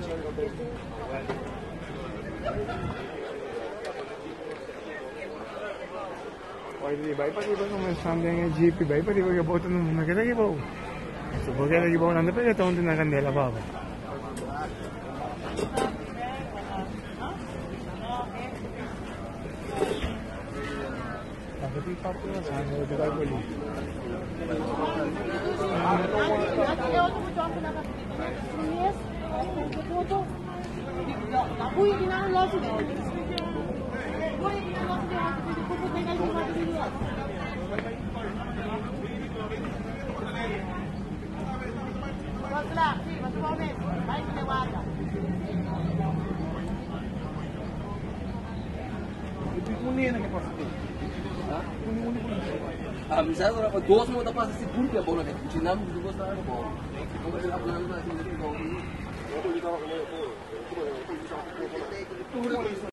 Oi, bai pariba no men staan den e jeep, bai pariba ke boto no na keda ki bou. So bo keda ki bou nan ta pega tonto na candela baba. Dos mo pasa seguro que é bom, né? Tinamos duas na água, bom.